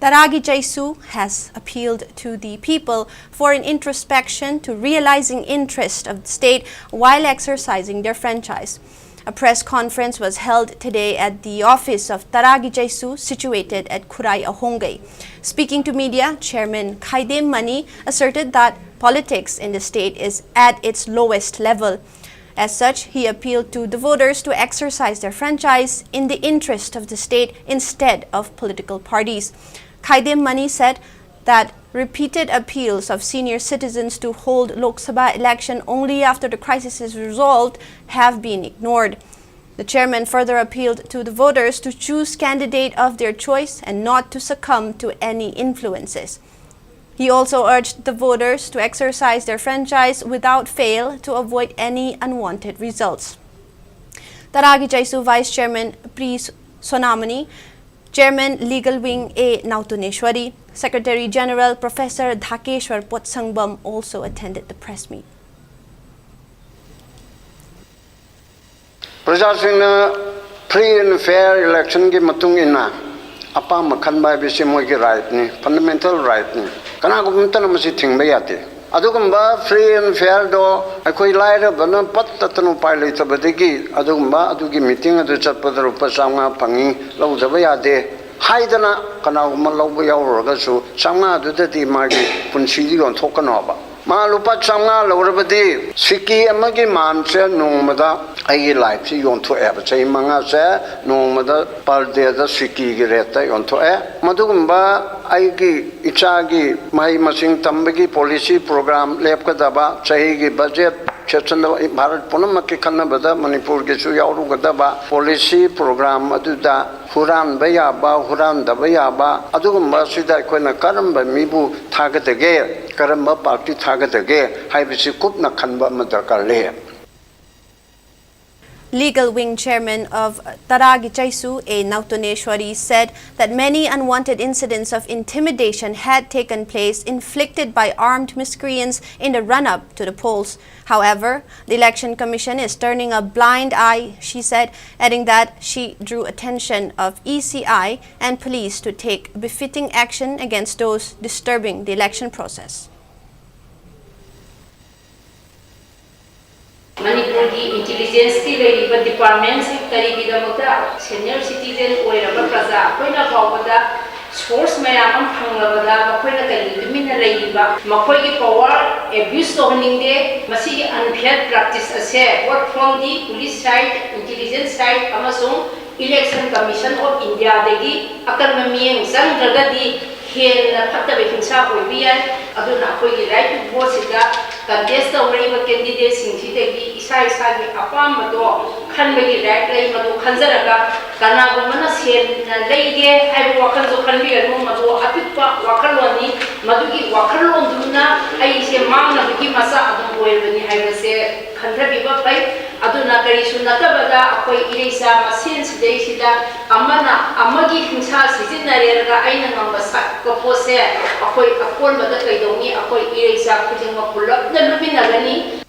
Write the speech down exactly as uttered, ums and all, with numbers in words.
Taragi Jaisu has appealed to the people for an introspection to realizing interest of the state while exercising their franchise. A press conference was held today at the office of Taragi Jaisu, situated at Khurai Ahongai. Speaking to media, Chairman Khaidem Mani asserted that politics in the state is at its lowest level. As such, he appealed to the voters to exercise their franchise in the interest of the state instead of political parties. Khaidem Mani said that repeated appeals of senior citizens to hold Lok Sabha election only after the crisis is resolved have been ignored. The chairman further appealed to the voters to choose candidate of their choice and not to succumb to any influences. He also urged the voters to exercise their franchise without fail to avoid any unwanted results. Taragi Jaisu Vice Chairman Pri Sonamani, Chairman Legal Wing A Nautuneshwari, Secretary General Professor Dhakeshwar Potsangbam also attended the press meet. ꯄ꯭ꯔꯖꯥꯁꯤꯡꯅ free and fair election ꯒꯤ ꯃꯇꯨꯡ ꯏꯟꯅ ꯑꯄꯥꯝꯕ ꯈꯟꯕ ꯍꯥꯏꯕꯁꯤ ꯃꯣꯏꯒꯤ right ꯅꯤ, fundamental right ꯅꯤ꯫ ꯀꯅꯥꯒꯨꯝꯕ ꯑꯃꯠꯇꯅ ꯃꯁꯤ ꯊꯤꯡꯕ ꯌꯥꯗꯦ꯫ ꯑꯗꯨꯒꯨꯝꯕ free and fair ꯗꯣ ꯑꯩꯈꯣꯏ ꯂꯥꯏꯔꯕꯅ ꯄꯠ ꯇꯠꯇꯅ ꯎꯄꯥꯏ ꯂꯩꯇꯕꯗꯒꯤ ꯑꯗꯨꯒꯨꯝꯕ ꯑꯗꯨꯒꯤ meeting ꯑꯗꯨ ꯆꯠꯄꯗ ꯂꯨꯄꯥ ꯆꯥꯝꯃꯉꯥ ꯐꯪꯉꯤ, ꯂꯧꯗꯕ ꯌꯥꯗꯦ ꯍꯥꯏꯗꯅ ꯀꯅꯥꯒꯨꯝꯕ ꯂꯧꯕ ꯌꯥꯎꯔꯨꯔꯒꯁꯨ ꯆꯥꯝꯃꯉꯥꯗꯨꯗꯗꯤ ꯃꯥꯒꯤ ꯄꯨꯟꯁꯤꯗꯤ ꯌꯣꯟꯊꯣꯛꯀꯅꯣꯕ꯫ ꯃꯥ ꯂꯨꯄꯥ ꯆꯥꯝꯃꯉꯥ ꯂꯧꯔꯕꯗꯤ ꯁꯤꯀꯤ ꯑꯃꯒꯤ ꯃꯥꯟꯁꯦ ꯅꯣꯡꯃꯗ ꯑꯩꯒꯤ life ꯁꯤ ꯌꯣꯟꯊꯣꯛꯑꯦꯕ꯫ ꯆꯍꯤ ꯃꯉꯥꯁꯦ ꯅꯣꯡꯃꯗ per day ꯗ ꯁꯤꯀꯤꯒꯤ rate ꯇ ꯌꯣꯟꯊꯣꯛꯑꯦ꯫ ꯃꯗꯨꯒꯨꯝꯕ ꯑꯩꯒꯤ ꯏꯆꯥꯒꯤ ꯃꯍꯩ ꯃꯁꯤꯡ ꯇꯝꯕꯒꯤ policy program ꯂꯦꯞꯀꯗꯕ, ꯆꯍꯤꯒꯤ budget ꯁꯦꯞꯁꯟꯗꯕ, ꯚꯥꯔꯠ ꯄꯨꯝꯅꯃꯛꯀꯤ ꯈꯟꯅꯕꯗ ꯃꯅꯤꯄꯨꯔꯒꯤꯁꯨ ꯌꯥꯎꯔꯨꯒꯗꯕ policy program ꯑꯗꯨꯗ ꯍꯨꯔꯥꯟꯕ ꯌꯥꯕ, ꯍꯨꯔꯥꯟꯗꯕ ꯌꯥꯕ ꯑꯗꯨꯒꯨꯝꯕ ꯑꯁꯤꯗ ꯑꯩꯈꯣꯏꯅ ꯀꯔꯝꯕ ꯃꯤꯕꯨ ꯊꯥꯒꯗꯒꯦ, ꯀꯔꯝꯕ party ꯊꯥꯒꯗꯒꯦ ꯍꯥꯏꯕꯁꯤ ꯀꯨꯞꯅ ꯈꯟꯕ ꯑꯃ ꯗꯔꯀꯥꯔ ꯂꯩ꯫ Legal Wing Chairman of Taragi Chaisu, A Nautaneshwari, said that many unwanted incidents of intimidation had taken place inflicted by armed miscreants in the run-up to the polls. However, the Election Commission is turning a blind eye, she said, adding that she drew attention of E C I and police to take befitting action against those disturbing the election process. ꯃꯅꯤꯄꯨꯔꯒꯤ ꯏꯟꯇꯤꯂꯤꯖꯦꯟꯁꯀꯤ ꯂꯩꯔꯤꯕ ꯗꯤꯄꯥꯔꯠꯃꯦꯟꯁꯤꯡ ꯀꯔꯤꯒꯤꯗꯃꯛꯇ senior citizen ꯑꯣꯏꯔꯕ ꯄ꯭ꯔꯖꯥ ꯑꯩꯈꯣꯏꯅ ꯐꯥꯎꯕꯗ source ꯃꯌꯥꯝ ꯑꯃ ꯐꯪꯂꯕꯗ ꯃꯈꯣꯏꯅ ꯀꯔꯤꯒꯤ ꯇꯨꯃꯤꯟꯅ ꯂꯩꯔꯤꯕ? ꯃꯈꯣꯏꯒꯤ ꯄꯋꯥꯔ ꯑꯦꯕ꯭ꯌꯨꯁ ꯇꯧꯍꯟꯅꯤꯡꯗꯦ꯫ ꯃꯁꯤꯒꯤ ꯑꯟꯐꯤꯌꯔ ꯄ꯭ꯔꯦꯛꯇꯤꯁ ꯑꯁꯦ both from the police side, intelligence side ꯑꯃꯁꯨꯡ ꯏꯂꯦꯛꯁꯟ ꯀꯃꯤꯁꯟ ꯑꯣꯐ ꯏꯟꯗꯤꯌꯥꯗꯒꯤ ꯑꯀꯟꯕ ꯃꯤꯠꯌꯦꯡ ꯆꯪꯗ꯭ꯔꯒꯗꯤ ꯍꯦꯟꯅ ꯐꯠꯇꯕ ꯍꯤꯡꯁꯥ ꯑꯣꯏꯕ ꯌꯥꯏ꯫ ꯑꯗꯨꯅ ꯑꯩꯈꯣꯏꯒꯤ ꯔꯥꯏꯠ ꯇꯨ ꯚꯣꯠꯁꯤꯗ ꯀꯟꯇꯦꯁ ꯇꯧꯔꯤꯕ ꯀꯦꯟꯗꯤꯗꯦꯠꯁꯤꯡꯁꯤꯗꯒꯤ ꯏꯁꯥ ꯏꯁꯥꯒꯤ ꯑꯄꯥꯝꯕꯗꯣ ꯈꯟꯕꯒꯤ ꯔꯥꯏꯠ ꯂꯩ꯫ ꯃꯗꯨ ꯈꯟꯖꯔꯒ ꯀꯅꯥꯒꯨꯝꯕꯅ ꯁꯦꯜꯅ ꯂꯩꯒꯦ ꯍꯥꯏꯕ ꯋꯥꯈꯜꯁꯨ ꯈꯟꯕꯤꯒꯅꯨ꯫ ꯃꯗꯨ ꯑꯄꯤꯛꯄ ꯋꯥꯈꯜꯂꯣꯟꯅꯤ꯫ ꯃꯗꯨꯒꯤ ꯋꯥꯈꯜꯂꯣꯟꯗꯨꯅ ꯑꯩꯁꯦ ꯃꯥꯡꯅꯕꯒꯤ ꯃꯆꯥꯛ ꯑꯗꯨꯝ ꯑꯣꯏꯔꯕꯅꯤ ꯍꯥꯏꯕꯁꯦ ꯈꯟꯊꯕꯤꯕ ꯐꯩ꯫ ꯑꯗꯨꯅ ꯀꯔꯤꯁꯨ ꯅꯠꯇꯕꯗ ꯑꯩꯈꯣꯏ ꯏꯔꯩꯆꯥ ꯃꯁꯦꯟ ꯁꯤꯗꯩꯁꯤꯗ ꯑꯃꯅ ꯑꯃꯒꯤ ꯍꯤꯡꯁꯥ ꯁꯤꯖꯤꯟꯅꯔꯦꯔꯒ ꯑꯩꯅ ꯉꯝꯕ ꯁꯥꯠꯄ ꯄꯣꯠꯁꯦ ꯑꯩꯈꯣꯏ ꯑꯀꯣꯟꯕꯗ ꯀꯩꯗꯧꯅꯤ? ꯑꯩꯈꯣꯏ ꯏꯔꯩꯆꯥ ꯈꯨꯗꯤꯡꯃꯛ ꯄꯨꯂꯞꯅ ꯂꯨꯞꯃꯤꯟꯅꯒꯅꯤ꯫